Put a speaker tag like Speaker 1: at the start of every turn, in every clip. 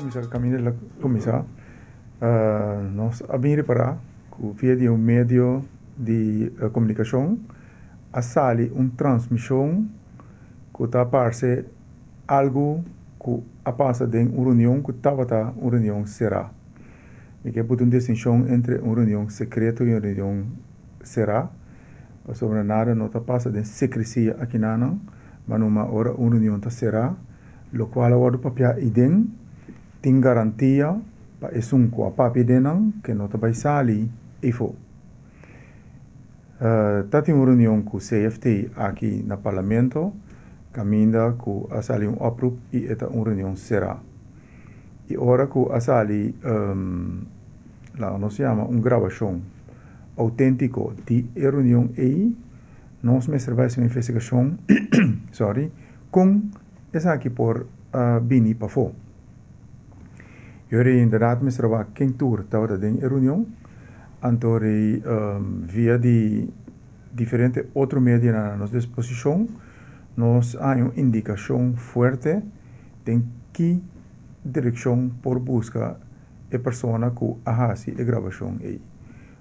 Speaker 1: kuminsá kaminda el a kuminsá. Nos a bin ripará ku via di un medio di komunikashon a sali un transmishon ku ta parse algu ku a pasa den un reunion ku tabata un reunion será. Mi ke put un distinshon entre un reunion sekreto i un reunion será, pasobra nada no ta pasa den sekresia akinanan, ma numa ora un reunion ta será, lokual a wòrdu papiá eiden tin garantia pa esun ku a papia den nan ke no ta bai sali eifó. Ta tin un reunion ku CFT aki na Parlamento kaminda ku a sali un oproep i e ta un reunion será. I ora ku a sali laga nos yama un grabashon outéntiko di e reunion ei, nos mester bai hasi un investigashon sorry kon esaki por a bini pafó. Yori inderdaad mester a wak ken tur tabata den e reunion, anto rei via di diferente otro medianan na nos disposishon nos a haña un indikashon fuerte den ki direkshon por buska e persona ku a hasi e grabashon ei.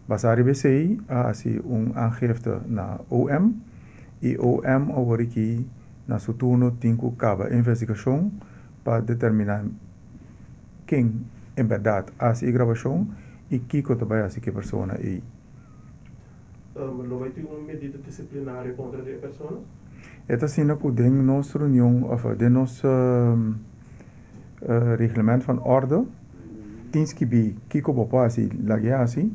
Speaker 1: Basá riba esei a hasi un aangifte na OM i OM awor aki na su turno tin ku kaba e investigashon pa determiná ken en bèrdat a hasi e grabashon i kiko ta bai hasi ku e persona ei.
Speaker 2: Lo bai tin un medida disiplinario kontra di e persona?
Speaker 1: E ta asina ku den nos reunion òf den nos reglement van orde tin skibí kiko bo por hasi lag'e hasi,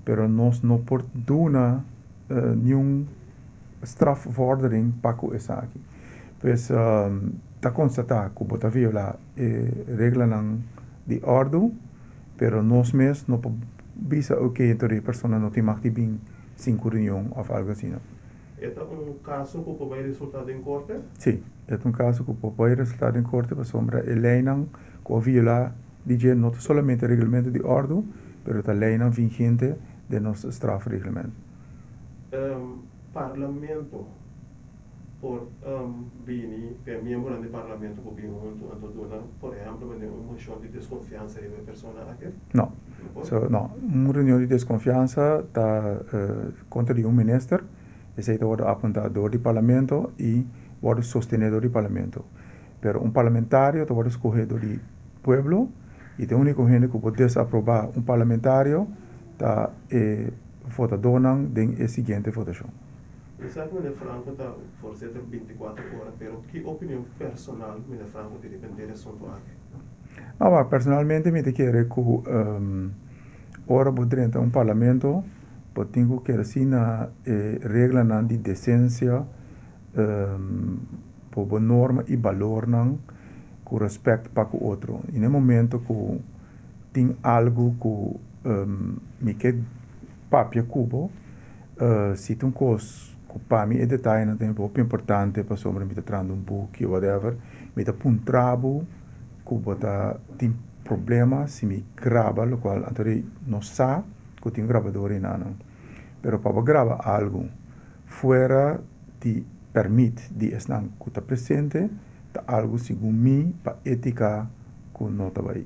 Speaker 1: pero nos no por duna niun strafvordering pa ku esaki. Pues ta konstatá ku bo ta violá e reglanan di òrdu, pero nos mes no por bisa oke enton e persona no tin mag di bin sin ku reunion òf algu asina.
Speaker 2: E ta un kaso ku por bai resultá den korte?
Speaker 1: Sí, e ta un kaso ku por bai resultá den korte pasobra e leinan ku a violá di dje no ta solamente reglamento di òrdu, pero ta leinan vigente den nos strafreglement.
Speaker 2: Parlamento por bini, e miembronan di parlamento por bini huntu anto duna, por ehèmpel, manera un moshon di deskonfiansa riba e persona aki?
Speaker 1: No. So, no. Un reunion di deskonfiansa ta kontra di un minister. Esei ta wòrdu apuntá dor di parlamento i wòrdu sostené dor di parlamento. Pero un parlamentario ta wòrdu skohé dor di pueblo i ta e úniko hende ku por desaprobá un parlamentario ta e votadónan den e siguiente votashon.
Speaker 2: Mi sa ku Meneer Franco ta voorzitter bintikuater ora, pero ki opinion personal Meneer Franco tin riba henter e asuntu aki?
Speaker 1: No, wak, personalmente mi ta kere ku ora bo drenta un parlamento bo tin ku kere si na e reglanan di desensia, bo bo norma i balornan ku respèkt pa ku otro. I na e momento ku tin algu ku mi ke papia ku bo, si ta un kos ku pa mi e detayenan ta hopi importante pasobra mi ta trahando un buki o whatever, mi ta puntra bo ku bo ta tin problema si mi graba lokual anto di no sa ku tin un grabador enanan. Pero pa bo graba algu fuera di pèrmit di esnan ku ta presente ta algu segun mi pa étika ku no ta bai.